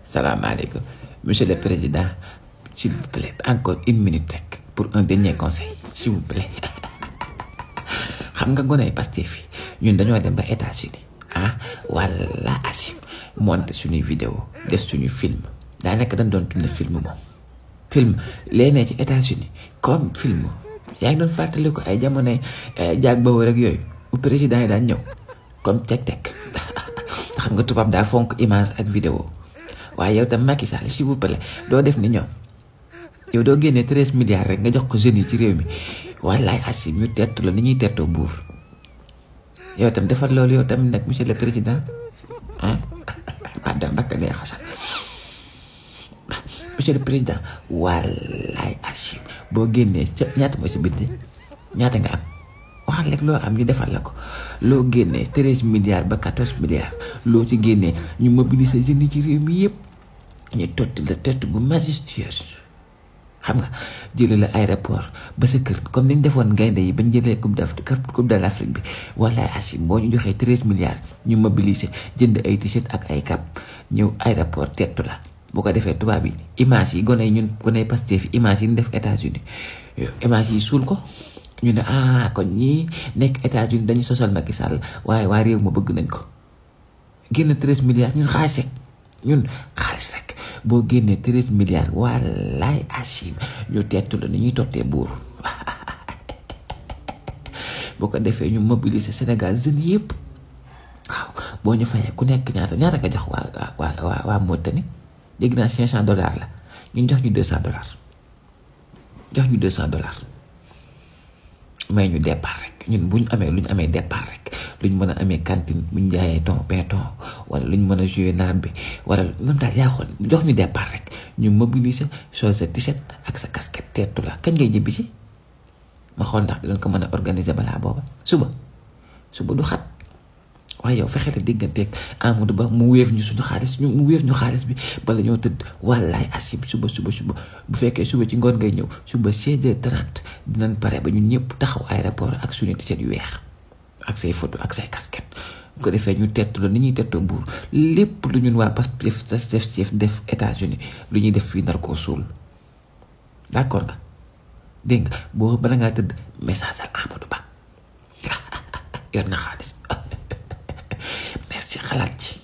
Salam alaikum. Monsieur le Président, s'il vous plaît, encore une minute rek pour un dernier conseil, s'il vous plaît. Xam nga gone Pastef fi ñun dañoo dem ba États-Unis wala asim monter suñuy vidéo def suñu film daanaka dañ doon tourner film moom film léeg ci États-Unis comme film yaa ngi doon fàttali ko ay jamonoy jaag ba wër ak yooyu bu président yi daan ñëw comme tek xam nga tubaab daa fonk image ak vidéo waaye yow tam Macky Sall s'il vous plaît doo def ni ñoom yow doo génne 13 milliards rek nga jox ko jeunes yi ci réew mi wallaay asim ñu tettu la ni ñuy tettoo buur yow tam defal loolu yow tam nag monsieur le président da mbakka ngay xasal monsieur le président wallaay asim boo génnee ca ñaata mooy sa bidde ñaata nga am waxal rek loo am ñu defal la ko loo génnee 13 milliards ba 14 milliards loo ci génnee ñu mobiliser jeunes yi ci réew mi yëpp ñu totti la tett bu majestueuse xam nga jëlee la aéroport ba sa kër comme ni ñu defoon gaynde yi bañ jëlee coupe de l'Afrique bi wallaay asim boo ñu joxee 13 milliards ñu mobiliser jënd ay t-shirt ak ay cap ñëw aéroport tettu la bu ko defee tubaab yi image yi gone yi ñun gone Pastef image yi ñu def États-Unis image yi suul ko ñu ne kon ñii nekk États-Unis dañu sosal Macky Sall waaye waa réew ma bëgg nañ ko génn 13 milliards ñun xaalis rek boo génnee 13 milliards wallaay asim ñu tettu la ni ñuy tottee buur boo ko defee ñu mobiliser Sénégal jeunes yëpp waaw boo ñu fayee ku nekk ñaata nga jox waa Mauritanie dégg naa $500 la ñun jox ñu $200 may ñu départ rek ñun bu ñu amee lu ñu amee départ rek lu ñu mën a amee cantine bu ñu jaayee pain wala lu ñu mën a jouer naar bi wala même daal yaa xool jox ñu départ rek ñu mobiliser sol sa t-shirt ak sa casquette teertu la kañ ngay ñibbi si ma xool ndax dinañ ko mën a organiser balaa booba suba du xat waaye yow fexe la digganteeg Amadou Ba mu wéef ñu suñu xaalis mu wéef ñu xaalis bi bala ñoo tëdd wallaay asim suba bu fekkee suba ci ngoon ngay ñëw suba 16h30 dinañ pare ba ñun ñëpp taxaw aéroport ak suñu t-shirt yu weex ak say photo ak say casquette bu ko defee ñu tettu la ni ñuy tettoo buur lépp lu ñun waa Pastef def États-Unis lu ñuy def fii nar koo suul d'accord nga dégg nga boo bala ngaa tëdd message al Amadou Ba yor na xaalis merci xalaat ci